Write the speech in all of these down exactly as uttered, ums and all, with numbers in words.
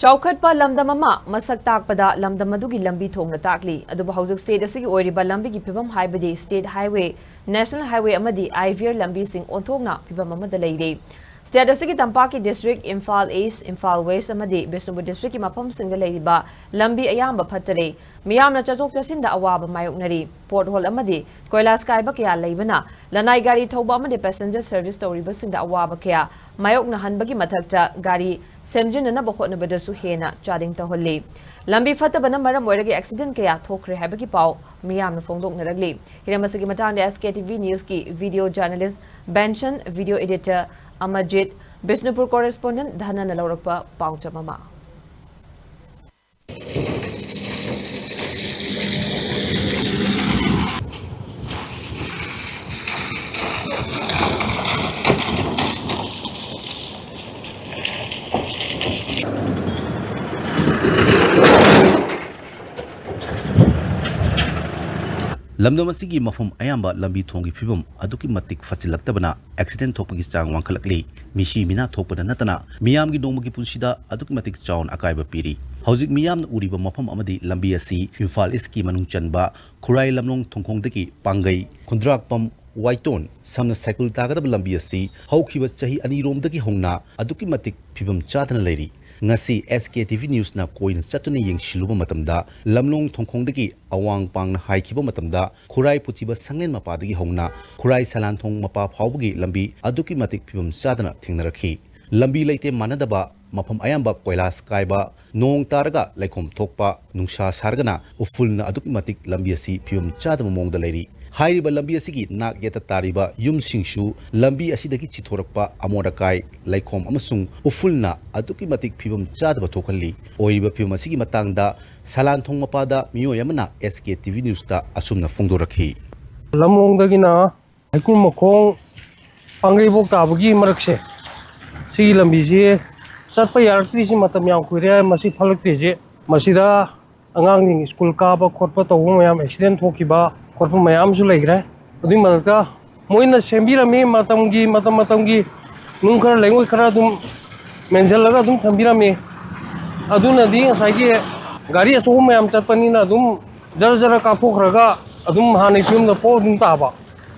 ꯆꯥꯎꯈꯠꯄ ꯂꯝꯗꯝ ꯑꯃ ꯃꯁꯛ ꯇꯥꯛꯄꯗ ꯂꯝꯗꯝ ꯑꯗꯨꯒꯤ ꯂꯝꯕꯤ ꯊꯣꯡꯅ ꯇꯥꯛꯂꯤ꯫ ꯑꯗꯨꯕꯨ ꯍꯧꯖꯤꯛ state ꯑꯁꯤꯒꯤ ꯑꯣꯏꯔꯤꯕ ꯂꯝꯕꯤꯒꯤ ꯐꯤꯕꯝ, ꯍꯥꯏꯕꯗꯤ state highway, national highway ꯑꯃꯗꯤ IVR ꯂꯝꯕꯤꯁꯤꯡ ꯑꯣꯟꯊꯣꯛꯅ ꯐꯤꯕꯝ ꯑꯃꯗ ꯂꯩꯔꯦ꯫ State ꯑꯁꯤꯒꯤ ꯇꯝꯄꯥꯛꯀꯤ district Imphal East, Imphal West ꯑꯃꯗꯤ ꯕꯤꯁꯅꯨꯄꯨꯔ districtꯀꯤ ꯃꯐꯝꯁꯤꯡꯗ ꯂꯩꯔꯤꯕ ꯂꯝꯕꯤ ꯑꯌꯥꯝꯕ ꯐꯠꯇꯔꯦ꯫ ꯃꯤꯌꯥꯝꯅ ꯆꯠꯊꯣꯛ ꯆꯠꯁꯤꯟꯗ ꯑꯋꯥꯕ ꯃꯥꯌꯣꯛꯅꯔꯤ꯫ Pothole ꯑꯃꯗꯤ ꯀꯣꯏꯂꯥꯁ ꯀꯥꯏꯕ ꯀꯌꯥ ꯂꯩꯕꯅ ꯂꯅꯥꯏ ꯒꯥꯔꯤ ꯊꯧꯕ ꯑꯃꯗꯤ passenger service ꯇꯧꯔꯤꯕꯁꯤꯡꯗ ꯑꯋꯥꯕ ꯀꯌꯥ ꯃꯥꯌꯣꯛꯅꯍꯟꯕꯒꯤ ꯃꯊꯛꯇ, ꯒꯥꯔꯤ ꯁꯦꯝꯖꯤꯟꯅꯅꯕ ꯍꯣꯠꯅꯕꯗꯁꯨ ꯍꯦꯟꯅ ꯆꯥꯗꯤꯡ ꯇꯧꯍꯜꯂꯤ꯫ ꯂꯝꯕꯤ ꯐꯠꯇꯕꯅ ꯃꯔꯝ ꯑꯣꯏꯔꯒ accident ꯀꯌꯥ ꯊꯣꯛꯈ꯭ꯔꯦ ꯍꯥꯏꯕꯒꯤ ꯄꯥꯎ ꯃꯤꯌꯥꯝꯅ ꯐꯣꯡꯗꯣꯛꯅꯔꯛꯂꯤ꯫ ꯍꯤꯔꯝ ꯑꯁꯤꯒꯤ ꯃꯇꯥꯡꯗ SKTV Newsꯀꯤ video journalist Benson, video editor Amarjeet, Bishnupur correspondent ꯙꯅꯅ ꯂꯧꯔꯛꯄ ꯄꯥꯎꯖꯝ ꯑꯃ꯫ ꯂꯝꯗꯝ ꯑꯁꯤꯒꯤ ꯃꯐꯝ ꯑꯌꯥꯝꯕ ꯂꯝꯕꯤ ꯊꯣꯡꯒꯤ ꯐꯤꯕꯝ ꯑꯗꯨꯛꯀꯤ ꯃꯇꯤꯛ ꯐꯠꯆꯤꯜꯂꯛꯇꯕꯅ accident ꯊꯣꯛꯄꯒꯤ ꯆꯥꯡ ꯋꯥꯡꯈꯠꯂꯛꯂꯤ꯫ ꯃꯤꯁꯤ ꯃꯤꯅꯥ ꯊꯣꯛꯄꯗ ꯅꯠꯇꯅ ꯃꯤꯌꯥꯝꯒꯤ ꯅꯣꯡꯃꯒꯤ ꯄꯨꯟꯁꯤꯗ ꯑꯗꯨꯛꯀꯤ ꯃꯇꯤꯛ ꯆꯥꯎꯅ ꯑꯀꯥꯏꯕ ꯄꯤꯔꯤ꯫ ꯍꯧꯖꯤꯛ ꯃꯤꯌꯥꯝꯅ ꯎꯔꯤꯕ ꯃꯐꯝ ꯑꯃꯗꯤ ꯂꯝꯕꯤ ꯑꯁꯤ ꯏꯝꯐꯥꯜ Eastꯀꯤ ꯃꯅꯨꯡ ꯆꯟꯕ ꯈꯨꯔꯥꯏ ꯂꯝꯂꯣꯡ ꯊꯣꯡꯈꯣꯡꯗꯒꯤ ꯄꯥꯡꯒꯩ, ꯈꯨꯟꯗ꯭ꯔꯥꯛꯄꯝ, ꯋꯥꯏꯇꯣꯟ ꯁꯝꯅ ꯁꯥꯏꯀꯜ ꯇꯥꯒꯗꯕ ꯂꯝꯕꯤ ꯑꯁꯤ ꯍꯧꯈꯤꯕ ꯆꯍꯤ ꯑꯅꯤꯔꯣꯝꯗꯒꯤ ꯍꯧꯅ ꯑꯗꯨꯛꯀꯤ ꯃꯇꯤꯛ ꯐꯤꯕꯝ ꯆꯥꯗꯅ ꯂꯩꯔꯤ꯫ ꯉꯁꯤ SKTV Newsꯅ ꯀꯣꯏꯅ ꯆꯠꯇꯨꯅ ꯌꯦꯡꯁꯤꯜꯂꯨꯕ ꯃꯇꯝꯗ, ꯂꯝꯂꯣꯡ ꯊꯣꯡꯈꯣꯡꯗꯒꯤ ꯑꯋꯥꯡ ꯄꯥꯡꯅ ꯍꯥꯏꯈꯤꯕ ꯃꯇꯝꯗ, ꯈꯨꯔꯥꯏ ꯄꯨꯊꯤꯕ ꯁꯪꯂꯦꯟ ꯃꯄꯥꯗꯒꯤ ꯍꯧꯅ ꯈꯨꯔꯥꯏ ꯁꯂꯥꯟꯊꯣꯡ ꯃꯄꯥ ꯐꯥꯎꯕꯒꯤ ꯂꯝꯕꯤ ꯑꯗꯨꯛꯀꯤ ꯃꯇꯤꯛ ꯐꯤꯕꯝ ꯆꯥꯗꯅ ꯊꯦꯡꯅꯔꯛꯈꯤ꯫ ꯂꯝꯕꯤ ꯂꯩꯇꯦꯝ ꯃꯥꯟꯅꯗꯕ, ꯃꯐꯝ ꯑꯌꯥꯝꯕ ꯀꯣꯏꯂꯥꯁ ꯀꯥꯏꯕ, ꯅꯣꯡ ꯇꯥꯔꯒ ꯂꯩꯈꯣꯝ ꯊꯣꯛꯄ, ꯅꯨꯡꯁꯥ ꯁꯥꯔꯒꯅ ꯎꯐꯨꯜꯅ ꯑꯗꯨꯛꯀꯤ ꯃꯇꯤꯛ ꯂꯝꯕꯤ ꯑꯁꯤ ꯐꯤꯕꯝ ꯆꯥꯗꯕ ꯃꯑꯣꯡꯗ ꯂꯩꯔꯤ꯫ ꯍꯥꯏꯔꯤꯕ ꯂꯝꯕꯤ ꯑꯁꯤꯒꯤ ꯅꯥꯛ ꯌꯦꯠꯇ ꯇꯥꯔꯤꯕ ꯌꯨꯝꯁꯤꯡꯁꯨ ꯂꯝꯕꯤ ꯑꯁꯤꯗꯒꯤ ꯆꯤꯊꯣꯔꯛꯄ ꯑꯃꯣꯠ ꯑꯀꯥꯏ, ꯂꯩꯈꯣꯝ ꯑꯃꯁꯨꯡ ꯎꯐꯨꯜꯅ ꯑꯗꯨꯛꯀꯤ ꯃꯇꯤꯛ ꯐꯤꯕꯝ ꯆꯥꯗꯕ ꯊꯣꯛꯍꯜꯂꯤ꯫ ꯑꯣꯏꯔꯤꯕ ꯐꯤꯕꯝ ꯑꯁꯤꯒꯤ ꯃꯇꯥꯡꯗ ꯁꯂꯥꯟꯊꯣꯡ ꯃꯄꯥꯗ ꯃꯤꯑꯣꯏ ꯑꯃꯅ SKTV Newsꯇ ꯑꯁꯨꯝꯅ ꯐꯣꯡꯗꯣꯔꯛꯈꯤ꯫ ꯂꯝꯂꯣꯡꯗꯒꯤꯅ ꯍꯩꯀ꯭ꯔꯨ ꯃꯈꯣꯡ ꯄꯥꯡꯒꯩꯕꯣꯛ ꯇꯥꯕꯒꯤ ꯃꯔꯛꯁꯦ, ꯁꯤꯒꯤ ꯂꯝꯕꯤꯁꯤ ꯆꯠꯄ ꯌꯥꯔꯛꯇ꯭ꯔꯤꯁꯤ ꯃꯇꯝ ꯌꯥꯝ ꯀꯨꯏꯔꯦ꯫ ꯃꯁꯤ ꯐꯠꯂꯛꯇ꯭ꯔꯤꯁꯤ, ꯃꯁꯤꯗ ꯑꯉꯥꯡꯁꯤꯡ ꯁ꯭ꯀꯨꯜ ꯀꯥꯕ ꯈꯣꯠꯄ ꯇꯧꯕ ꯃꯌꯥꯝ accident ꯊꯣꯛꯈꯤꯕ ꯈꯣꯠꯄ ꯃꯌꯥꯝ ꯑꯃꯁꯨ ꯂꯩꯈ꯭ꯔꯦ꯫ ꯑꯗꯨꯒꯤ ꯃꯊꯛꯇ ꯃꯣꯏꯅ ꯁꯦꯝꯕꯤꯔꯝꯃꯤ, ꯃꯇꯝꯒꯤ, ꯃꯇꯝ ꯃꯇꯝꯒꯤ ꯅꯨꯡ ꯈꯔ ꯂꯩꯉꯣꯏ ꯈꯔ ꯑꯗꯨꯝ ꯃꯦꯟꯁꯤꯜꯂꯒ ꯑꯗꯨꯝ ꯊꯝꯕꯤꯔꯝꯃꯤ꯫ ꯑꯗꯨꯅꯗꯤ ꯉꯁꯥꯏꯒꯤ ꯒꯥꯔꯤ ꯑꯆꯧꯕ ꯃꯌꯥꯝ ꯆꯠꯄꯅꯤꯅ ꯑꯗꯨꯝ ꯖꯔ ꯖꯔ ꯀꯥꯞꯊꯣꯛꯈ꯭ꯔꯒ ꯑꯗꯨꯝ ꯍꯥꯟꯅꯒꯤ ꯐꯤꯕꯝꯗ ꯄꯣꯛ ꯑꯗꯨꯝ ꯇꯥꯕ꯫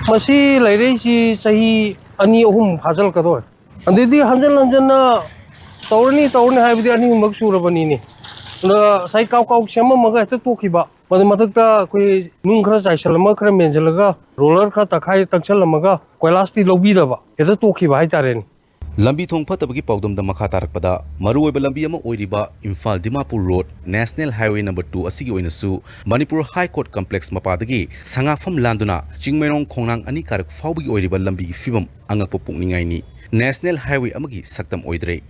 ꯃꯁꯤ ꯂꯩꯔꯛꯏꯁꯤ ꯆꯍꯤ ꯑꯅꯤ ꯑꯍꯨꯝ ꯐꯥꯖꯤꯜꯂꯛꯀꯗꯧꯔꯦ꯫ ꯑꯗꯩꯗꯤ ꯍꯟꯖꯟ ꯍꯟꯖꯟꯅ ꯇꯧꯔꯅꯤ ꯇꯧꯔꯅꯤ ꯍꯥꯏꯕꯗꯤ ꯑꯅꯤ ꯑꯍꯨꯝꯂꯛ ꯁꯨꯔꯕꯅꯤꯅꯦ꯫ ꯑꯗ ꯉꯁꯥꯏ ꯀꯥꯎ ꯀꯥꯎ ꯁꯦꯝꯃꯝꯃꯒ ꯍꯦꯛꯇ ꯇꯣꯛꯈꯤꯕ꯫ ꯃꯗꯨ ꯃꯊꯛꯇ ꯑꯩꯈꯣꯏ ꯅꯨꯡ ꯈꯔ ꯆꯥꯏꯁꯤꯜꯂꯝꯃꯒ, ꯈꯔ ꯃꯦꯟꯁꯤꯜꯂꯒ, ꯔꯣꯂꯔ ꯈꯔ ꯇꯛꯈꯥꯏ ꯇꯛꯁꯜꯂꯝꯃꯒ ꯀꯣꯏꯂꯥꯁꯇꯤ ꯂꯧꯕꯤꯗꯕ, ꯍꯦꯛꯇ ꯇꯣꯛꯈꯤꯕ ꯍꯥꯏꯇꯥꯔꯦꯅꯦ꯫ ꯂꯝꯕꯤ ꯊꯣꯡ ꯐꯠꯇꯕꯒꯤ ꯄꯥꯎꯗꯝꯗ ꯃꯈꯥ ꯇꯥꯔꯛꯄꯗ, ꯃꯔꯨꯑꯣꯏꯕ ꯂꯝꯕꯤ ꯑꯃ ꯑꯣꯏꯔꯤꯕ Imphal Dimapur road, national highway number two ꯑꯁꯤꯒꯤ ꯑꯣꯏꯅꯁꯨ ꯃꯅꯤꯄꯨꯔ ꯍꯥꯏ ꯀꯣꯔꯠ ꯀꯝꯄ꯭ꯂꯦꯛꯁ ꯃꯄꯥꯗꯒꯤ ꯁꯉꯥꯛꯐꯝ ꯂꯥꯟꯗꯨꯅ ꯆꯤꯡꯃꯩꯔꯣꯡ ꯈꯣꯡꯅꯥꯡ ꯑꯅꯤ ꯀꯥꯔꯛ ꯐꯥꯎꯕꯒꯤ ꯑꯣꯏꯔꯤꯕ ꯂꯝꯕꯤꯒꯤ ꯐꯤꯕꯝ ꯑꯉꯛꯄ ꯄꯨꯣꯛꯅꯤꯡꯉꯥꯏꯅꯤ꯫ ꯅꯦꯁꯅꯦꯜ ꯍꯥꯏꯋꯦ ꯑꯃꯒꯤ ꯁꯛꯇꯝ ꯑꯣꯏꯗ꯭ꯔꯦ꯫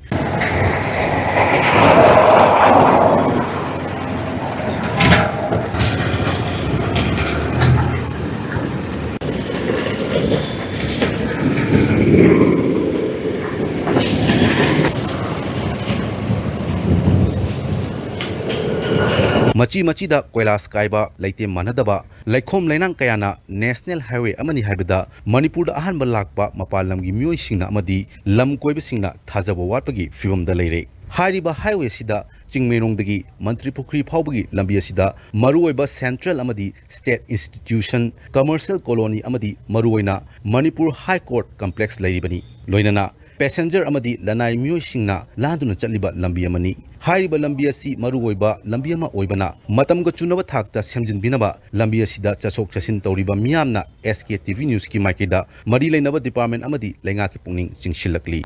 ꯃꯆꯤ ꯃꯆꯤꯗ ꯀꯣꯏꯂꯥꯁ ꯀꯥꯏꯕ, ꯂꯩꯇꯦꯝ ꯃꯥꯟꯅꯗꯕ, ꯂꯩꯈꯣꯝ ꯂꯩꯅꯥꯡ ꯀꯌꯥꯅ ꯅꯦꯁꯅꯦꯜ ꯍꯥꯏꯋꯦ ꯑꯃꯅꯤ ꯍꯥꯏꯕꯗ ꯃꯅꯤꯄꯨꯔꯗ ꯑꯍꯥꯟꯕ ꯂꯥꯛꯄ ꯃꯄꯥꯟ ꯂꯝꯒꯤ ꯃꯤꯑꯣꯏꯁꯤꯡꯅ ꯑꯃꯗꯤ ꯂꯝ ꯀꯣꯏꯕꯁꯤꯡꯅ ꯊꯥꯖꯕ ꯋꯥꯠꯄꯒꯤ ꯐꯤꯕꯝꯗ ꯂꯩꯔꯦ꯫ ꯍꯥꯏꯔꯤꯕ ꯍꯥꯏꯋꯦ ꯑꯁꯤꯗ ꯆꯤꯡꯃꯩꯔꯣꯡꯗꯒꯤ ꯃꯟꯇ꯭ꯔꯤ ꯄꯨꯈ꯭ꯔꯤ ꯐꯥꯎꯕꯒꯤ ꯂꯝꯕꯤ ꯑꯁꯤꯗ ꯃꯔꯨꯑꯣꯏꯕ ꯁꯦꯟꯇ꯭ꯔꯦꯜ ꯑꯃꯗꯤ ꯁ꯭ꯇꯦꯠ ꯏꯟꯁꯇꯤꯇ꯭ꯌꯨꯁꯟ, ꯀꯃꯔꯁꯤꯌꯦꯜ ꯀꯣꯂꯣꯅꯤ ꯑꯃꯗꯤ ꯃꯔꯨꯑꯣꯏꯅ ꯃꯅꯤꯄꯨꯔ ꯍꯥꯏ ꯀꯣꯔꯠ ꯀꯝꯄ꯭ꯂꯦꯛꯁ ꯂꯩꯔꯤꯕꯅꯤ꯫ ꯂꯣꯏꯅꯅ ꯄꯦꯁꯦꯟꯖꯔ ꯑꯃꯗꯤ ꯂꯅꯥꯏ ꯃꯤꯑꯣꯏꯁꯤꯡꯅ ꯂꯥꯟꯗꯨꯅ ꯆꯠꯂꯤꯕ ꯂꯝꯕꯤ ꯑꯃꯅꯤ꯫ ꯍꯥꯏꯔꯤꯕ ꯂꯝꯕꯤ ꯑꯁꯤ ꯃꯔꯨꯑꯣꯏꯕ ꯂꯝꯕꯤ ꯑꯃ ꯑꯣꯏꯕꯅ ꯃꯇꯝꯒ ꯆꯨꯅꯕ ꯊꯥꯛꯇ ꯁꯦꯝꯖꯤꯟꯕꯤꯅꯕ ꯂꯝꯕꯤ ꯑꯁꯤꯗ ꯆꯠꯊꯣꯛ ꯆꯠꯁꯤꯟ ꯇꯧꯔꯤꯕ ꯃꯤꯌꯥꯝꯅ ꯑꯦꯁ ꯀꯦ ꯇꯤ ꯚꯤ ꯅ꯭ꯌꯨꯁꯀꯤ ꯃꯥꯏꯀꯩꯗ ꯃꯔꯤ ꯂꯩꯅꯕ ꯗꯤꯄꯥꯔꯠꯃꯦꯟ ꯑꯃꯗꯤ ꯂꯩꯉꯥꯛꯀꯤ ꯄꯨꯛꯅꯤꯡ ꯆꯤꯡꯁꯤꯜꯂꯛꯂꯤ꯫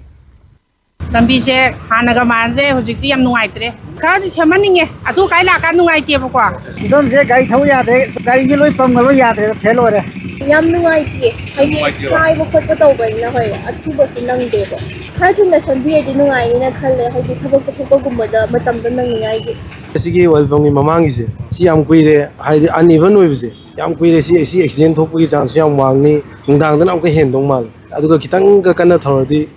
ꯂꯝꯕꯤꯁꯦ ꯍꯥꯟꯅꯒ ꯃꯥꯟꯅꯗ꯭ꯔꯦ, ꯍꯧꯖꯤꯛꯇꯤ ꯌꯥꯝ ꯅꯨꯡꯉꯥꯏꯇ꯭ꯔꯦ꯫ ꯈꯔꯗꯤ ꯁꯦꯝꯍꯟꯅꯤꯡꯉꯦ, ꯑꯗꯨ ꯀꯥꯏ ꯂꯥꯛꯀꯥꯟ ꯅꯨꯡꯉꯥꯏꯇꯦꯕꯀꯣ꯫ ꯐꯤꯕꯝꯁꯦ ꯒꯥꯔꯤ ꯊꯧ ꯌꯥꯗ꯭ꯔꯦ, ꯒꯥꯔꯤꯁꯦ ꯂꯣꯏ ꯄꯝꯒ ꯂꯣꯏ ꯌꯥꯗ꯭ꯔꯦ, ꯐꯦꯜ ꯑꯣꯏꯔꯦ꯫ ꯌꯥꯝ ꯅꯨꯡꯉꯥꯏꯇꯦ, ꯍꯥꯏꯗꯤ ꯅꯨꯡꯉꯥꯏꯇꯦꯕ꯫ ꯀꯥꯏꯕ ꯈꯣꯠꯄ ꯇꯧꯕꯅꯤꯅ, ꯍꯣꯏ, ꯑꯊꯨꯕꯁꯨ ꯅꯪꯗꯦꯕ꯫ ꯈꯔ ꯊꯨꯅ ꯁꯦꯝꯕꯤꯔꯗꯤ ꯅꯨꯡꯉꯥꯏꯅꯤꯅ ꯈꯜꯂꯦ, ꯍꯥꯏꯗꯤ ꯊꯕꯛ ꯆꯠꯊꯣꯛꯄꯒꯨꯝꯕꯗ ꯃꯇꯝꯗꯣ ꯅꯪꯅꯤꯡꯉꯥꯏꯒꯤ꯫ ꯑꯁꯤꯒꯤ ꯑꯣꯏꯜ ꯄꯝꯒꯤ ꯃꯃꯥꯡꯒꯤꯁꯦ, ꯁꯤ ꯌꯥꯝ ꯀꯨꯏꯔꯦ, ꯍꯥꯏꯗꯤ ꯑꯟꯏꯚꯟ ꯑꯣꯏꯕꯁꯦ ꯌꯥꯝ ꯀꯨꯏꯔꯦ꯫ ꯁꯤ, ꯁꯤ ꯑꯦꯛꯁꯤꯗꯦꯟ ꯊꯣꯛꯄꯒꯤ ꯆꯥꯟꯁꯁꯨ ꯌꯥꯝ ꯋꯥꯡꯅꯤ, ꯅꯨꯡꯗꯥꯡꯗꯅ ꯑꯃꯨꯛꯀ ꯍꯦꯟꯗꯧ ꯃꯥꯜꯂꯦ꯫ ꯑꯗꯨꯒ ꯈꯤꯇꯪꯒ ꯀꯟꯅ ꯊꯧꯔꯗꯤ,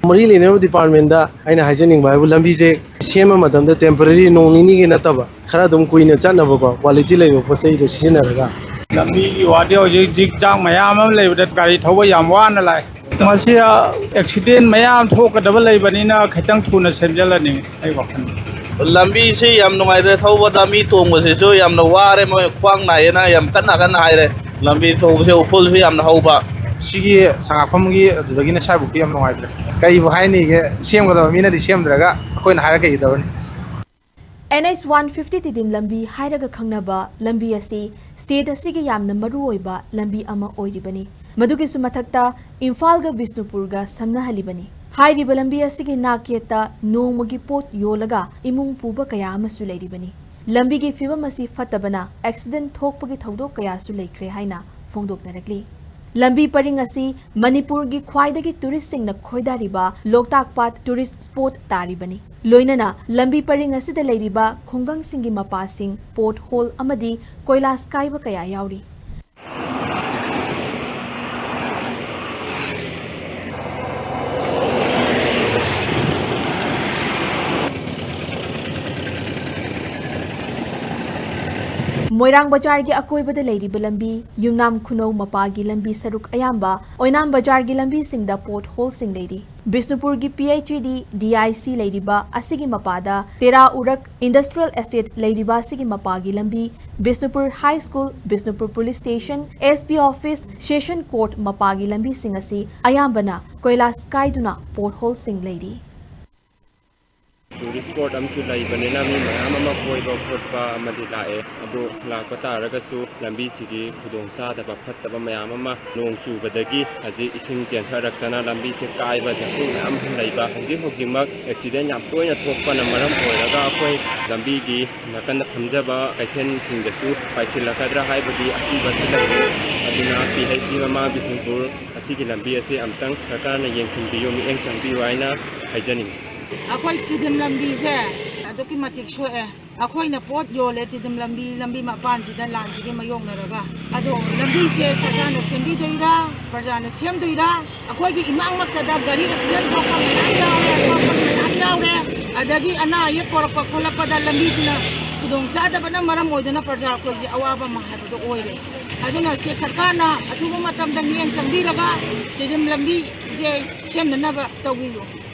ꯃꯔꯤ ꯂꯩꯅꯔꯤꯕ ꯗꯤꯄꯥꯔꯠꯃꯦꯟꯗ ꯑꯩꯅ ꯍꯥꯏꯖꯅꯤꯡꯕ ꯍꯥꯏꯕꯨ, ꯂꯝꯕꯤꯁꯦ ꯁꯦꯝꯕ ꯃꯇꯝꯗ ꯇꯦꯝꯄꯔꯦꯔꯤ ꯅꯣꯡ ꯅꯤꯅꯤꯒꯤ ꯅꯠꯇꯕ, ꯈꯔ ꯑꯗꯨꯝ ꯀꯨꯏꯅ ꯆꯠꯅꯕꯀꯣ, ꯀ꯭ꯋꯥꯂꯤꯇꯤ ꯂꯩꯕ ꯄꯣꯠ ꯆꯩꯗꯣ ꯁꯤꯖꯤꯟꯅꯔꯒ꯫ ꯂꯝꯕꯤꯒꯤ ꯋꯥꯗꯤ ꯍꯧꯖꯤꯛ ꯖꯤꯛ ꯖꯥꯛ ꯃꯌꯥꯝ ꯑꯃ ꯂꯩꯕꯗ ꯒꯥꯔꯤ ꯊꯧꯕ ꯌꯥꯝ ꯋꯥꯅ ꯂꯥꯛꯑꯦ꯫ ꯃꯁꯤ ꯑꯦꯛꯁꯤꯗꯦꯟ ꯃꯌꯥꯝ ꯊꯣꯛꯀꯗꯕ ꯂꯩꯕꯅꯤꯅ ꯈꯤꯇꯪ ꯊꯨꯅ ꯁꯦꯝꯖꯤꯜꯂꯅꯤꯡꯉꯤ ꯑꯩ ꯋꯥꯈꯜꯗ꯫ ꯂꯝꯕꯤꯁꯤ ꯌꯥꯝ ꯅꯨꯡꯉꯥꯏꯇ꯭ꯔꯦ, ꯊꯧꯕꯗ ꯃꯤ ꯇꯣꯡꯕꯁꯤꯁꯨ ꯌꯥꯝꯅ ꯋꯥꯔꯦ, ꯃꯣꯏ ꯈ꯭ꯋꯥꯡ ꯅꯥꯏꯌꯦꯅ ꯌꯥꯝ ꯀꯟꯅ ꯀꯟꯅ ꯍꯥꯏꯔꯦ꯫ ꯂꯝꯕꯤ ꯊꯧꯕꯁꯦ ꯎꯐꯨꯜꯁꯨ ꯌꯥꯝꯅ ꯍꯧꯕ꯫ ꯁꯤꯒꯤ ꯁꯉꯥꯛꯐꯝꯒꯤ ꯑꯗꯨꯗꯒꯤꯅ ꯁ꯭ꯋꯥꯏꯕꯨꯛꯇꯤ ꯌꯥꯝ ꯅꯨꯡꯉꯥꯏꯇ꯭ꯔꯦ꯫ ꯀꯩꯕꯨ ꯍꯥꯏꯅꯤꯒꯦ? ꯁꯦꯝꯒꯗꯕ ꯃꯤꯅꯗꯤ ꯁꯦꯝꯗ꯭ꯔꯒ ꯑꯩꯈꯣꯏꯅ ꯍꯥꯏꯔ ꯀꯩꯗꯧꯔꯅꯤ? N H one fifty Tiddim ꯂꯝꯕꯤ ꯍꯥꯏꯔꯒ ꯈꯪꯅꯕ ꯂꯝꯕꯤ ꯑꯁꯤ ꯁ꯭ꯇꯦꯠ ꯑꯁꯤꯒꯤ ꯌꯥꯝꯅ ꯃꯔꯨ ꯑꯣꯏꯕ ꯂꯝꯕꯤ ꯑꯃ ꯑꯣꯏꯔꯤꯕꯅꯤ꯫ ꯃꯗꯨꯒꯤꯁꯨ ꯃꯊꯛꯇ ꯏꯝꯐꯥꯜꯒ ꯕꯤꯁꯅꯨꯄꯨꯔꯒ ꯁꯝꯅꯍꯜꯂꯤꯕꯅꯤ꯫ ꯍꯥꯏꯔꯤꯕ ꯂꯝꯕꯤ ꯑꯁꯤꯒꯤ ꯅꯥꯛꯌꯦꯠꯇ ꯅꯣꯡꯃꯒꯤ ꯄꯣꯠ ꯌꯣꯜꯂꯒ ꯏꯃꯨꯡ ꯄꯨꯕ ꯀꯌꯥ ꯑꯃꯁꯨ ꯂꯩꯔꯤꯕꯅꯤ꯫ ꯂꯝꯕꯤꯒꯤ ꯐꯤꯕꯝ ꯑꯁꯤ ꯐꯠꯇꯕꯅ ꯑꯦꯛꯁꯤꯗꯦꯟ ꯊꯣꯛꯄꯒꯤ ꯊꯧꯗꯣꯛ ꯀꯌꯥꯁꯨ ꯂꯩꯈ꯭ꯔꯦ ꯍꯥꯏꯅ ꯐꯣꯡꯗꯣꯛꯅꯔꯛꯂꯤ꯫ ꯂꯝꯕꯤ ꯄꯔꯤꯡ ꯑꯁꯤ ꯃꯅꯤꯄꯨꯔꯒꯤ ꯈ꯭ꯋꯥꯏꯗꯒꯤ ꯇꯨꯔꯤꯁꯁꯤꯡꯅ ꯈꯣꯏꯗꯥꯔꯤꯕ ꯂꯣꯛꯇꯥꯛ ꯄꯥꯠ ꯇꯨꯔꯤꯁ ꯁ꯭ꯄꯣꯠ ꯇꯥꯔꯤꯕꯅꯤ꯫ ꯂꯣꯏꯅꯅ ꯂꯝꯕꯤ ꯄꯔꯤꯡ ꯑꯁꯤꯗ ꯂꯩꯔꯤꯕ ꯈꯨꯡꯒꯪꯁꯤꯡꯒꯤ ꯃꯄꯥꯁꯤꯡ ꯄꯣꯠ ꯍꯣꯜ ꯑꯃꯗꯤ ꯀꯣꯏꯂꯥꯁ ꯀꯥꯏꯕ ꯀꯌꯥ ꯌꯥꯎꯔꯤ꯫ ꯃꯣꯏꯔꯥꯡ ꯕꯖꯥꯔꯒꯤ ꯑꯀꯣꯏꯕꯗ ꯂꯩꯔꯤꯕ ꯂꯝꯕꯤ, ꯌꯨꯝꯅꯥꯝ ꯈꯨꯅꯧ ꯃꯄꯥꯒꯤ ꯂꯝꯕꯤ ꯁꯔꯨꯛ ꯑꯌꯥꯝꯕ, ꯑꯣꯏꯅꯥꯝ ꯕꯖꯥꯔꯒꯤ ꯂꯝꯕꯤꯁꯤꯡꯗ ꯄꯣꯠ ꯍꯣꯜꯁꯤꯡ ꯂꯩꯔꯤ꯫ ꯕꯤꯁꯅꯨꯄꯨꯔꯒꯤ P H E D, D I C ꯂꯩꯔꯤꯕ ꯑꯁꯤꯒꯤ ꯃꯄꯥꯗ ꯇꯦꯔꯥ ꯎꯔꯛ ꯏꯟꯗꯁꯇ꯭ꯔꯤꯌꯦꯜ ꯑꯦꯁꯇꯦꯠ ꯂꯩꯔꯤꯕ ꯑꯁꯤꯒꯤ ꯃꯄꯥꯒꯤ ꯂꯝꯕꯤ, Bishnupur high school, Bishnupur police station, S P office, session court ꯃꯄꯥꯒꯤ ꯂꯝꯕꯤꯁꯤꯡ ꯑꯁꯤ ꯑꯌꯥꯝꯕꯅ ꯀꯣꯏꯂꯥꯁ ꯀꯥꯏꯗꯨꯅ ꯄꯣꯠ ꯍꯣꯜꯁꯤꯡ ꯂꯩꯔꯤ꯫ ꯇꯨꯔꯤꯁ ꯁ꯭ꯄꯣꯠ ꯑꯃꯁꯨ ꯂꯩꯕꯅꯤꯅ ꯃꯤ ꯃꯌꯥꯝ ꯑꯃ ꯀꯣꯏꯕ ꯈꯣꯠꯄ ꯑꯃꯗꯤ ꯂꯥꯛꯑꯦ꯫ ꯑꯗꯨ ꯂꯥꯛꯄ ꯇꯥꯔꯒꯁꯨ ꯂꯝꯕꯤꯁꯤꯒꯤ ꯈꯨꯗꯣꯡ ꯆꯥꯗꯕ ꯐꯠꯇꯕ ꯃꯌꯥꯝ ꯑꯃ, ꯅꯣꯡ ꯆꯨꯕꯗꯒꯤ ꯍꯧꯖꯤꯛ ꯏꯁꯤꯡ ꯆꯦꯟꯊꯔꯛꯇꯅ ꯂꯝꯕꯤꯁꯦ ꯀꯥꯏꯕ ꯖꯈꯣꯡ ꯃꯌꯥꯝ ꯑꯃ ꯂꯩꯕ꯫ ꯍꯧꯖꯤꯛ ꯍꯧꯖꯤꯛꯃꯛ ꯑꯦꯛꯁꯤꯗꯦꯟ ꯌꯥꯝ ꯇꯣꯏꯅ ꯊꯣꯛꯄꯅ ꯃꯔꯝ ꯑꯣꯏꯔꯒ ꯑꯩꯈꯣꯏ ꯂꯝꯕꯤꯒꯤ ꯅꯥꯀꯟꯗ ꯐꯝꯖꯕ ꯀꯩꯊꯦꯜꯁꯤꯡꯗꯁꯨ ꯄꯥꯏꯁꯤꯜꯂꯛꯀꯗ꯭ꯔꯥ ꯍꯥꯏꯕꯒꯤ ꯑꯀꯤꯕꯁꯨ ꯂꯩꯔꯦ꯫ ꯑꯗꯨꯅ ꯄꯤ ꯑꯩꯆ ꯗꯤ ꯃꯃꯥ ꯕꯤꯁꯅꯨꯄꯨꯔ ꯑꯁꯤꯒꯤ ꯂꯝꯕꯤ ꯑꯁꯤ ꯑꯝꯇꯪ ꯁꯔꯀꯥꯔꯅ ꯌꯦꯡꯁꯤꯟꯕꯤꯌꯨ, ꯃꯤꯠꯌꯦꯡ ꯆꯪꯕꯤꯌꯨ ꯍꯥꯏꯅ ꯍꯥꯏꯖꯅꯤꯡꯏ꯫ ꯑꯩꯈꯣꯏ ꯇꯤꯗꯤꯝ ꯂꯝꯕꯤꯁꯦ ꯑꯗꯨꯛꯀꯤ ꯃꯇꯤꯛ ꯁꯣꯛꯑꯦ꯫ ꯑꯩꯈꯣꯏꯅ ꯄꯣꯠ ꯌꯣꯜꯂꯦ ꯇꯤꯗꯤꯝ ꯂꯝꯕꯤ, ꯂꯝꯕꯤ ꯃꯄꯥꯟꯁꯤꯗ ꯂꯥꯟꯁꯤꯒ ꯃꯥꯌꯣꯛꯅꯔꯒ꯫ ꯑꯗꯣ ꯂꯝꯕꯤꯁꯦ ꯁꯔꯀꯥꯔꯅ ꯁꯦꯝꯕꯤꯗꯣꯏꯔꯥ, ꯄ꯭ꯔꯖꯥꯅ ꯁꯦꯝꯗꯣꯏꯔꯥ? ꯑꯩꯈꯣꯏꯒꯤ ꯏꯃꯥꯡꯃꯛꯇꯗ ꯒꯥꯔꯤ ꯑꯦꯛꯁꯤꯗꯦꯟ ꯊꯣꯛꯄ ꯃꯌꯥꯝ ꯌꯥꯎꯔꯦ, ꯑꯁꯣꯛꯄ ꯃꯌꯥꯝ ꯌꯥꯎꯔꯦ꯫ ꯑꯗꯒꯤ ꯑꯅꯥ ꯑꯌꯦꯛ ꯄꯣꯔꯛꯄ ꯈꯣꯠꯂꯛꯄꯗ ꯂꯝꯕꯤꯁꯤꯅ ꯈꯨꯗꯣꯡ ꯆꯥꯗꯕꯅ ꯃꯔꯝ ꯑꯣꯏꯗꯨꯅ ꯄ꯭ꯔꯖꯥ ꯑꯩꯈꯣꯏꯁꯦ ꯑꯋꯥꯕ ꯑꯃ ꯍꯥꯏꯕꯗꯣ ꯑꯣꯏꯔꯦ꯫ ꯑꯗꯨꯅ ꯁꯤ ꯁꯔꯀꯥꯔꯅ ꯑꯊꯨꯕ ꯃꯇꯝꯗ ꯃꯤꯠꯌꯦꯡ ꯆꯪꯕꯤꯔꯒ ꯇꯤꯗꯤꯝ ꯂꯝꯕꯤꯁꯦ ꯁꯦꯝꯅꯅꯕ ꯇꯧꯕꯤꯌꯨ꯫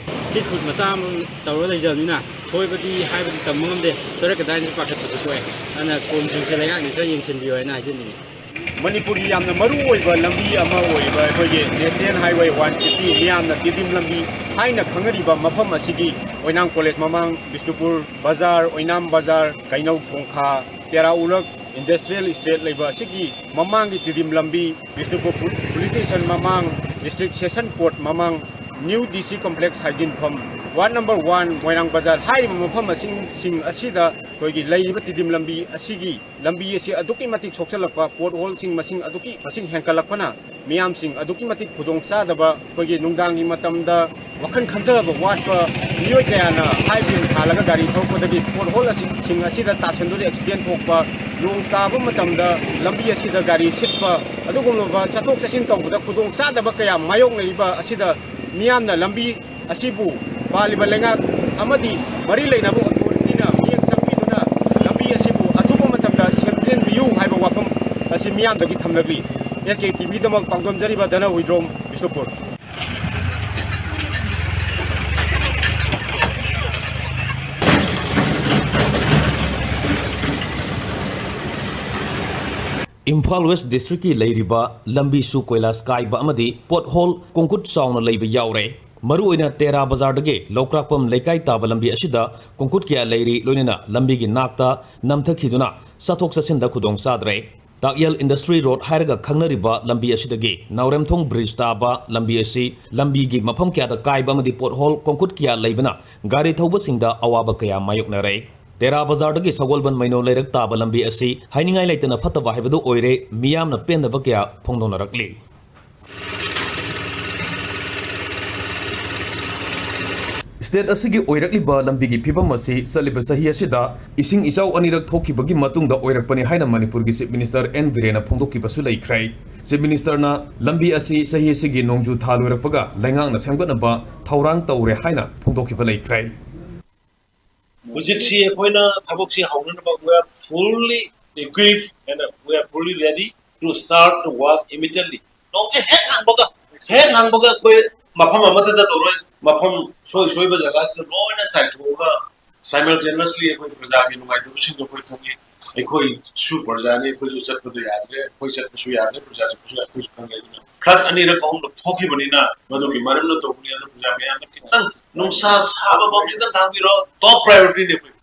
ꯁ꯭ꯇ꯭ꯔꯤꯠ ꯐꯨꯗ ꯃꯆꯥ ꯑꯃ ꯇꯧꯔ ꯂꯩꯖꯕꯅꯤꯅ ꯁꯣꯏꯕꯗꯤ ꯍꯥꯏꯕꯗꯤ ꯇꯝꯕ ꯉꯝꯗꯦ, ꯁꯣꯏꯔꯛꯀꯗ꯭ꯔꯥ ꯍꯥꯏꯅ ꯄꯥꯈꯠꯄꯁꯨ ꯊꯣꯛꯑꯦ꯫ ꯑꯗꯨꯅ ꯀꯣꯝꯁꯤꯡꯁꯦ ꯂꯩꯉꯥꯛꯅ ꯈꯔ ꯌꯦꯡꯁꯤꯟꯕꯤꯌꯨ ꯍꯥꯏꯅ ꯍꯥꯏꯖꯅꯤꯡꯉꯤ꯫ ꯃꯅꯤꯄꯨꯔꯒꯤ ꯌꯥꯝꯅ ꯃꯔꯨ ꯑꯣꯏꯕ ꯂꯝꯕꯤ ꯑꯃ ꯑꯣꯏꯔꯤꯕ ꯑꯩꯈꯣꯏꯒꯤ National Highway one fifty, ꯃꯤꯌꯥꯝꯅ ꯇꯤꯗꯤꯝ ꯂꯝꯕꯤ ꯍꯥꯏꯅ ꯈꯪꯅꯔꯤꯕ ꯃꯐꯝ ꯑꯁꯤꯒꯤ ꯑꯣꯏꯅꯥꯝ ꯀꯣꯂꯦꯖ ꯃꯃꯥꯡ, ꯕꯤꯁꯅꯨꯄꯨꯔ ꯕꯖꯥꯔ, ꯑꯣꯏꯅꯥꯝ ꯕꯖꯥꯔ, ꯀꯩꯅꯧ ꯊꯣꯡꯈꯥ, ꯇꯦꯔꯥ ꯎꯔꯛ, ꯏꯟꯗꯁꯇ꯭ꯔꯤꯌꯦꯜ ꯏꯁꯇꯦꯠ ꯂꯩꯕ ꯑꯁꯤꯒꯤ ꯃꯃꯥꯡꯒꯤ ꯇꯤꯗꯤꯝ ꯂꯝꯕꯤ, ꯕꯤꯁꯅꯨꯄꯨꯔ ꯄꯨ-, ꯄꯨꯂꯤꯁ ꯁ꯭ꯇꯦꯁꯟ ꯃꯃꯥꯡ, ꯗꯤꯁꯇ꯭ꯔꯤꯛ ꯁꯦꯁꯟ ꯀꯣꯔꯠ ꯃꯃꯥꯡ, ꯅ꯭ꯌꯨ ꯗꯤ ꯁꯤ ꯀꯝꯄ꯭ꯂꯦꯛꯁ ꯍꯥꯏꯖꯤꯟꯐꯝ, ꯋꯥꯔꯗ ꯅꯝꯕꯔ ꯋꯥꯟ, ꯃꯣꯏꯔꯥꯡ ꯕꯖꯥꯔ ꯍꯥꯏꯔꯤꯕ ꯃꯐꯝ ꯑꯁꯤꯡ ꯑꯁꯤꯗ ꯑꯩꯈꯣꯏꯒꯤ ꯂꯩꯔꯤꯕ ꯇꯤꯗꯤꯝ ꯂꯝꯕꯤ ꯑꯁꯤꯒꯤ, ꯂꯝꯕꯤ ꯑꯁꯤ ꯑꯗꯨꯛꯀꯤ ꯃꯇꯤꯛ ꯁꯣꯛꯆꯜꯂꯛꯄ, ꯄꯣꯠ ꯍꯣꯜꯁꯤꯡ ꯃꯁꯤꯡ ꯑꯗꯨꯛꯀꯤ ꯃꯁꯤꯡ ꯍꯦꯟꯒꯠꯂꯛꯄꯅ ꯃꯤꯌꯥꯝꯁꯤꯡ ꯑꯗꯨꯛꯀꯤ ꯃꯇꯤꯛ ꯈꯨꯗꯣꯡ ꯆꯥꯗꯕ, ꯑꯩꯈꯣꯏꯒꯤ ꯅꯨꯡꯗꯥꯡꯒꯤ ꯃꯇꯝꯗ ꯋꯥꯈꯜ ꯈꯟꯊꯕ ꯋꯥꯠꯄ ꯃꯤꯑꯣꯏ ꯀꯌꯥꯅ ꯍꯥꯏ ꯕꯤꯝ ꯊꯥꯜꯂꯒ ꯒꯥꯔꯤ ꯊꯧꯔꯛꯄꯗꯒꯤ ꯄꯣꯠ ꯍꯣꯜ ꯑꯁꯤ, ꯁꯤꯡ ꯑꯁꯤꯗ ꯇꯥꯁꯤꯟꯗꯨꯅ ꯑꯦꯛꯁꯤꯗꯦꯟ ꯊꯣꯛꯄ, ꯅꯣꯡ ꯇꯥꯕ ꯃꯇꯝꯗ ꯂꯝꯕꯤ ꯑꯁꯤꯗ ꯒꯥꯔꯤ ꯁꯤꯠꯄ, ꯑꯗꯨꯒꯨꯝꯂꯕ ꯆꯠꯊꯣꯛ ꯆꯠꯁꯤꯟ ꯇꯧꯕꯗ ꯈꯨꯗꯣꯡ ꯆꯥꯗꯕ ꯀꯌꯥ ꯃꯥꯌꯣꯛꯅꯔꯤꯕ ꯑꯁꯤꯗ ꯃꯤꯌꯥꯝꯅ ꯂꯝꯕꯤ ꯑꯁꯤꯕꯨ ꯄꯥꯜꯂꯤꯕ ꯂꯩꯉꯥꯛ ꯑꯃꯗꯤ ꯃꯔꯤ ꯂꯩꯅꯕ ꯑꯣꯊꯣꯔꯤꯇꯤꯅ ꯃꯤꯠꯌꯦꯡ ꯆꯪꯕꯤꯗꯨꯅ ꯂꯝꯕꯤ ꯑꯁꯤꯕꯨ ꯑꯊꯨꯕ ꯃꯇꯝꯗ ꯁꯦꯝꯖꯤꯟꯕꯤꯌꯨ ꯍꯥꯏꯕ ꯋꯥꯐꯝ ꯑꯁꯤ ꯃꯤꯌꯥꯝꯗꯒꯤ ꯊꯝꯂꯛꯂꯤ꯫ ꯑꯦꯁ ꯀꯦ ꯇꯤ ꯚꯤꯗꯃꯛ ꯄꯥꯡꯗꯝꯖꯔꯤꯕ ꯙꯅ ꯍꯨꯏꯗ꯭ꯔꯣꯝ, ꯕꯤꯁꯅꯨꯄꯨꯔ꯫ ꯏꯝꯐꯥꯜ ꯋꯦꯁ ꯗꯤꯁꯇ꯭ꯔꯤꯛꯀꯤ ꯂꯩꯔꯤꯕ ꯂꯝꯕꯤꯁꯨ ꯀꯣꯏꯂꯥꯁ ꯀꯥꯏꯕ ꯑꯃꯗꯤ ꯄꯣꯠ ꯍꯣꯜ ꯀꯣꯡꯀꯨꯠ ꯆꯥꯎꯅ ꯂꯩꯕ ꯌꯥꯎꯔꯦ꯫ ꯃꯔꯨꯑꯣꯏꯅ ꯇꯦꯔꯥ ꯕꯖꯥꯔꯗꯒꯤ ꯂꯧꯀ꯭ꯔꯥꯛꯄꯝ ꯂꯩꯀꯥꯏ ꯇꯥꯕ ꯂꯝꯕꯤ ꯑꯁꯤꯗ ꯀꯣꯡꯀꯨꯠ ꯀꯌꯥ ꯂꯩꯔꯤ, ꯂꯣꯏꯅꯅ ꯂꯝꯕꯤꯒꯤ ꯅꯥꯛꯇ ꯅꯝꯊꯈꯤꯗꯨꯅ ꯆꯠꯊꯣꯛ ꯆꯠꯁꯤꯟꯗ ꯈꯨꯗꯣꯡ ꯆꯥꯗ꯭ꯔꯦ꯫ ꯇꯥꯛꯌꯦꯜ ꯏꯟꯗꯁꯇ꯭ꯔꯤ ꯔꯣꯗ ꯍꯥꯏꯔꯒ ꯈꯪꯅꯔꯤꯕ ꯂꯝꯕꯤ ꯑꯁꯤꯗꯒꯤ ꯅꯥꯎꯔꯦꯝꯊꯣꯡ ꯕ꯭ꯔꯤꯖ ꯇꯥꯕ ꯂꯝꯕꯤ ꯑꯁꯤ ꯂꯝꯕꯤꯒꯤ ꯃꯐꯝ ꯀꯌꯥꯗ ꯀꯥꯏꯕ ꯑꯃꯗꯤ ꯄꯣꯠ ꯍꯣꯜ ꯀꯣꯡꯀꯨꯠ ꯀꯌꯥ ꯂꯩꯕꯅ ꯒꯥꯔꯤ ꯊꯧꯕꯁꯤꯡꯗ ꯑꯋꯥꯕ ꯀꯌꯥ ꯃꯥꯌꯣꯛꯅꯔꯦ꯫ ꯇꯦꯔꯥ ꯕꯖꯥꯔꯗꯒꯤ ꯁꯒꯣꯜꯕꯟ ꯃꯩꯅꯣ ꯂꯩꯔꯛ ꯇꯥꯕ ꯂꯝꯕꯤ ꯑꯁꯤ ꯍꯥꯏꯅꯤꯡꯉꯥꯏ ꯂꯩꯇꯅ ꯐꯠꯇꯕ ꯍꯥꯏꯕꯗꯨ ꯑꯣꯏꯔꯦ, ꯃꯤꯌꯥꯝꯅ ꯄꯦꯟꯗꯕ ꯀꯌꯥ ꯐꯣꯡꯗꯣꯛꯅꯔꯛꯂꯤ꯫ ꯁ꯭ꯇꯦꯠ ꯑꯁꯤꯒꯤ ꯑꯣꯏꯔꯛꯂꯤꯕ ꯂꯝꯕꯤꯒꯤ ꯐꯤꯕꯝ ꯑꯁꯤ ꯆꯠꯂꯤꯕ ꯆꯍꯤ ꯑꯁꯤꯗ ꯏꯁꯤꯡ ꯏꯆꯥꯎ ꯑꯅꯤꯔꯛ ꯊꯣꯛꯈꯤꯕꯒꯤ ꯃꯇꯨꯡꯗ ꯑꯣꯏꯔꯛꯄꯅꯤ ꯍꯥꯏꯅ ꯃꯅꯤꯄꯨꯔꯒꯤ ꯆꯤꯐ ꯃꯤꯅꯤꯁꯇꯔ ꯑꯦꯟ ꯕꯤꯔꯦꯟꯅ ꯐꯣꯡꯗꯣꯛꯈꯤꯕꯁꯨ ꯂꯩꯈ꯭ꯔꯦ꯫ ꯆꯤꯐ ꯃꯤꯅꯤꯁꯇꯔꯅ ꯂꯝꯕꯤ ꯑꯁꯤ ꯆꯍꯤ ꯑꯁꯤꯒꯤ ꯅꯣꯡꯖꯨ ꯊꯥ ꯂꯣꯏꯔꯛꯄꯒ ꯂꯩꯉꯥꯛꯅ ꯁꯦꯝꯒꯠꯅꯕ ꯊꯧꯔꯥꯡ ꯇꯧꯔꯦ ꯍꯥꯏꯅ ꯐꯣꯡꯗꯣꯛꯈꯤꯕ ꯂꯩꯈ꯭ꯔꯦ꯫ ꯍꯧꯖꯤꯛꯁꯤ ꯑꯩꯈꯣꯏꯅ ꯊꯕꯛꯁꯤ ꯍꯧꯅꯅꯕ we are fully equipped and we are fully ready to start the work immediately. ꯅꯣꯡꯁꯦ ꯍꯦꯛ ꯍꯥꯡꯕꯒ, ꯍꯦꯛ ꯍꯥꯡꯕꯒ ꯑꯩꯈꯣꯏ ꯃꯐꯝ ꯑꯃꯠꯇꯗ ꯇꯧꯔꯣꯏ, ꯃꯐꯝ ꯁꯣꯏ ꯁꯣꯏꯕ ꯖꯒꯥꯁꯤꯗ ꯂꯣꯏꯅ ꯆꯥꯏꯊꯣꯛꯑꯒ Simultaneously ꯑꯩꯈꯣꯏ ꯄ꯭ꯔꯖꯥꯒꯤ ꯅꯨꯡꯉꯥꯏꯇꯕꯁꯤꯡꯗꯣ ꯑꯩꯈꯣꯏ ꯈꯪꯉꯤ꯫ ꯑꯩꯈꯣꯏꯁꯨ ꯄ꯭ꯔꯖꯥꯅꯤ, ꯑꯩꯈꯣꯏꯁꯨ ꯆꯠꯄꯗꯣ ꯌꯥꯗ꯭ꯔꯦ, ꯑꯩꯈꯣꯏ ꯆꯠꯄꯁꯨ ꯌꯥꯗ꯭ꯔꯦ, ꯄ꯭ꯔꯖꯥ ꯆꯠꯄꯁꯨ ꯌꯥꯗ꯭ꯔꯦ, ꯑꯩꯈꯣꯏꯁꯨ ꯈꯪꯉꯦ꯫ ꯑꯗꯨꯅ flood ꯑꯅꯤꯔꯛ ꯑꯍꯨꯝꯂꯛ ꯊꯣꯛꯈꯤꯕꯅꯤꯅ ꯃꯗꯨꯒꯤ ꯃꯔꯝꯅ ꯇꯧꯕꯅꯤ꯫ ꯑꯗꯨ ꯄ꯭ꯔꯖꯥ ꯃꯌꯥꯝꯅ ꯈꯤꯇꯪ ꯅꯨꯡꯁꯥ ꯁꯥꯕ ꯐꯥꯎ ꯈꯤꯇꯪ ꯈꯥꯡꯕꯤꯔꯣ꯫ Top priorityꯅꯤ ꯑꯩꯈꯣꯏ꯫